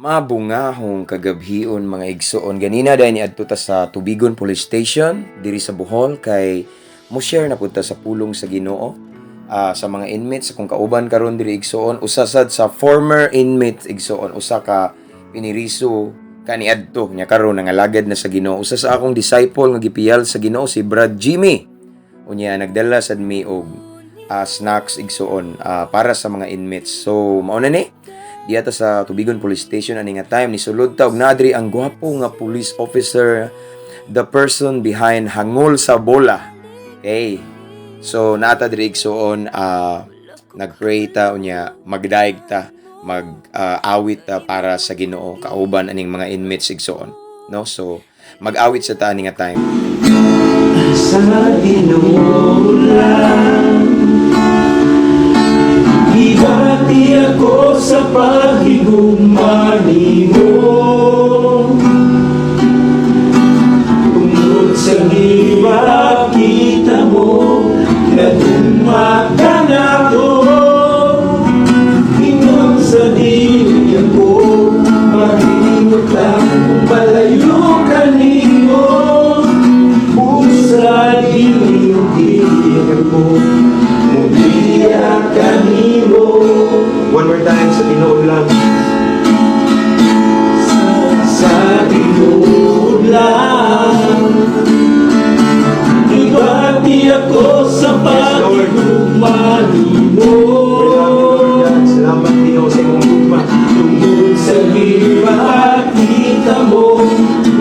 Mabungahong kagabhion, mga igsoon. Ganina dahil niadto ta sa Tubigon Police Station diri sa Bohol kay mo share na pud ta sa pulong sa Ginoo sa mga inmates. Kung kauban karon diri, igsoon, usa sad sa former inmates, igsoon, usa ka piniriso kaniadto nya karon nangalagad na sa Ginoo, usa sa akong disciple nga gipiyal sa Ginoo, si Brad Jimmy. Unya nagdala sad mi og snacks, igsoon, para sa mga inmates. So mao na ni diya ta sa Tubigon Police Station ani nga time. Ni sulod ta og naadri ang gwapo nga police officer, the person behind Hangol sa Bola. Okay, so naa ta diri, igsoon, nagpray ta, unya magdaig ta, mag awit ta para sa Ginoo kauban aning mga inmates, igsoon, no? So mag-awit sa ta ani nga time. Sa tinuod lang, gibati ako sa paghigugma nimo. Tungod sa gipakita mo, nagugma ka nako. Ingon sa dili ako mahimutang kung malayo ka nimo. Busa dili ako mubiya kanimo. One more time, sa tinuod lang. Sa tinuod lang, gibati ako sa paghigugma nimo. We love you, Lord God. Salamat, Ginoo, sa imong gugma. Tungod sa gipakita mo,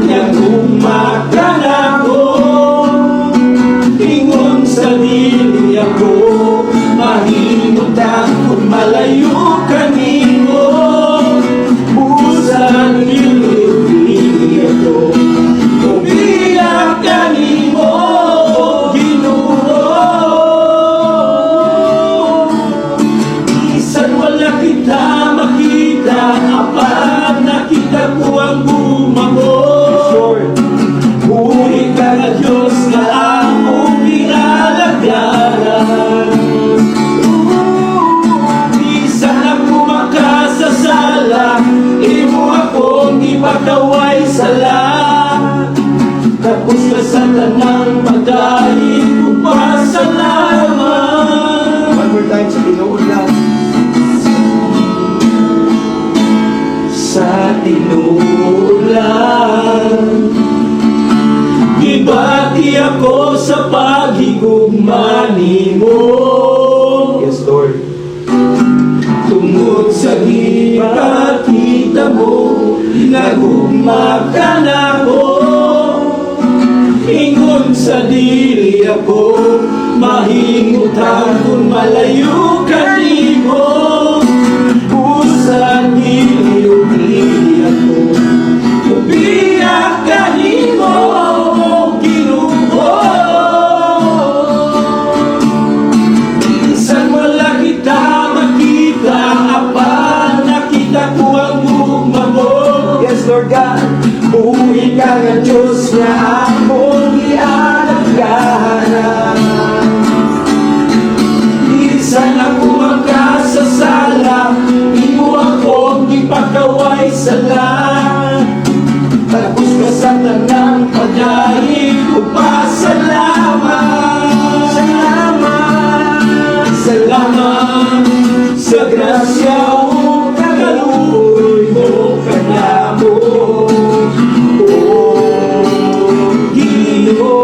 nagugma ka nako. Ingon sa dili ako mahimutang kung malayo ka nimo. Busa dili ako mubiya kanimo, Ginoo. Bisan wala kita makita, apan nakita ko ang gugma mo. Yes, Lord. Buhi ka nga Diyos nga akong gialagaran. Bisan ako makasasala, imo akong ipakaway sala. Tapos ka sa tanang pagdahil ko pasalamat. One more time, sa tinuod lang. Sa tinuod lang, gibati ako sa paghigugma nimo. Yes, Lord. Tungod sa gipakita mo, nagugma ka nako. Ingon sa dili ako mahimutang kung malayo ka nimo. Busa dili ug dili ako mubiya kanimo, Ginoo. Bisan wala kita makita, apan nakita ko ang gugma mo. Yes, Lord God. Buhi ka nga Diyos nga akong gialagaran. Bisan ako makasasala, imo akong ipakaway sala. Tapos ka sa tanang pagdahil ko pasalamat. Salamat. Salamat sa grasya ug kagaluoy mo kanamo, oh Ginoo.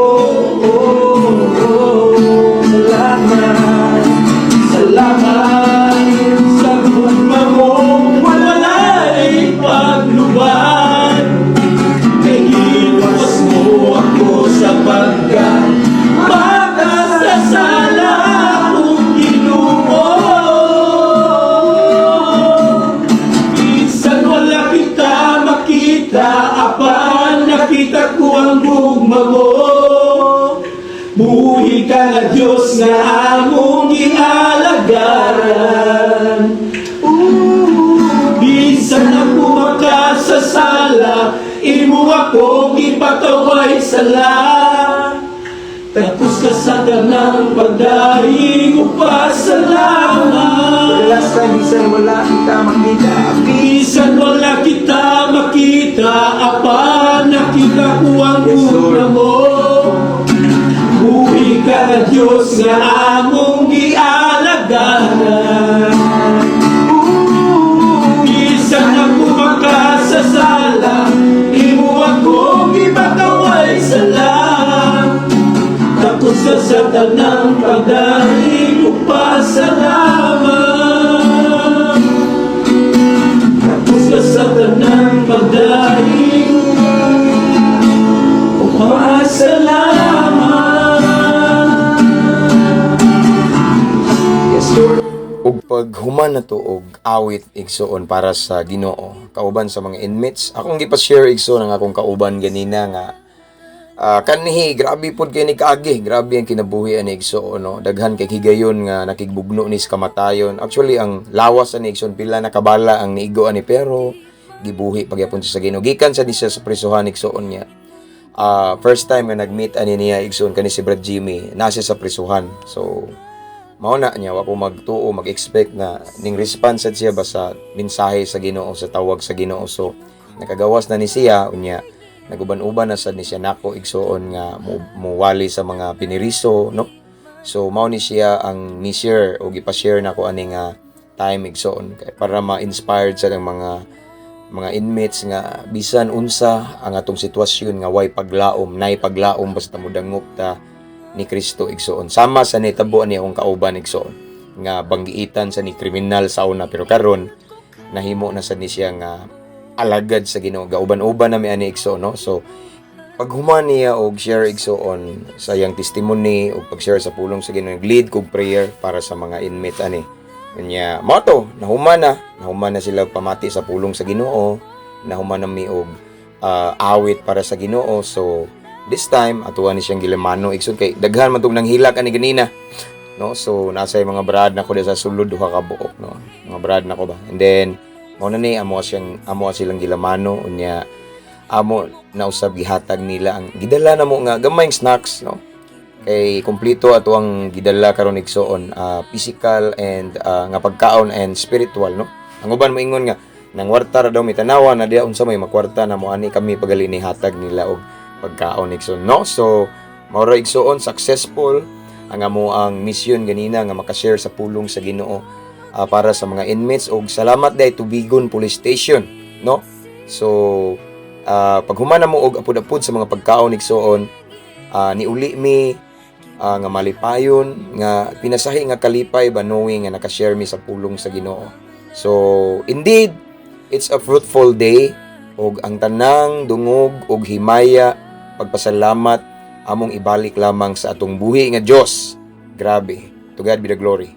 Salamat. Salamat sa gugma mo walay pagluban. Kay giluwas mo ako sa pagka makasasala kong Ginoo. Bisan wala kita makita, apan nakita ko ang gugma mo. Buhi ka nga Diyos nga among gialagaran. Bisan ako makasasala, imo akong ipakaway sala. Tapos ka sa tanang pagdaig For pasalamat. the last time, bisan wala kita makita. Bisan wala kita nga among gialagaran. Bisan ako makasasala, imo akong gipakaway sala. Takos ka sa tanang pagdaig ug pasalamat. Takos ka sa tanang pagdaig ug pasalamat. Yes, Lord. Ug paghuman na to og awit, igsuon, para sa Ginoo kauban sa mga inmates, akong gipa-share, igsuon, ang akong kauban ganina nga kanhi grabe pod kay ni kaagi, grabe ang kinabuhi ani, igsuon, no? Daghan kay higayon nga nakigbugno ni sa kamatayon. Actually, ang lawas ani, igsuon, pila na kabala ang niigo ani, pero gibuhi pagyapon siya sa Ginoo. Gikan sa ni siya sa presohan, igsuon niya. First time nga nag-meet ani niya, igsuon, kani si Brad Jimmy, nasa sa presohan. So mao na niya, wa ko magtuo, mag-expect na ning response sad siya ba sa mensahe sa Ginoo, sa tawag sa Ginoo. So nakagawas na ni siya, unya naguban-uban na sad ni siya nako, igsuon, nga muwali sa mga piniriso, no? So mao ni siya ang ni-share o gipa-share nako ani nga time, igsuon, kay para ma-inspired sa ang mga inmates nga bisan unsa ang atong sitwasyon nga way paglaom, nay paglaom basta modangop ta ni Kristo, igsuon. Sama sa nitabo ani akong kauban, igsuon, nga banggiitan sa ni kriminal sa una, pero karon nahimo na sad ni siya nga alagad sa Ginoo. Gauban-uban na mi ani, igsuon, no? So paghuman niya og share, igsuon, sa iyang testimony og pag-share sa pulong sa Ginoo, lead kog prayer para sa mga inmate ani. Unya mao to, nahuman na sila pamati sa pulong sa Ginoo, nahuman na mi og awit para sa Ginoo. So this time atuan ni siyang gilamano, igsoon, kay daghan man tong nanghilak ani ganina, no? So nasa yung mga brad na ko sa sulod, duha ka buok, no? Mga brad na ko ba. And then mao na ni amo silang gilamano. Unya amo na usab gihatag nila ang gidala na mo nga gamayng snacks, no? Kay kompleto ato ang gidala karon, igsoon, physical and nga pagkaon and spiritual, no? Ang uban moingon nga nangwarta ra daw mi, tanawa na diya unsa may makwarta na mo ani kami pagali ni hatag nila og pagkaon, igsoon, no? So mao ra, igsuon, successful ang amo ang mission ganina nga makashare sa pulong sa Ginoo para sa mga inmates, og salamat dai Tubigon Police Station, no? So paghuman na mo og apod-apod sa mga pagkaon, igsuon, niuli mi nga malipayon, nga pinasahi nga kalipay ba, knowing nga nakashare mi sa pulong sa Ginoo. So indeed, it's a fruitful day, og ang tanang dungog og himaya, pagpasalamat, among ibalik lamang sa atong buhi nga Dios. Grabe. To God be the glory.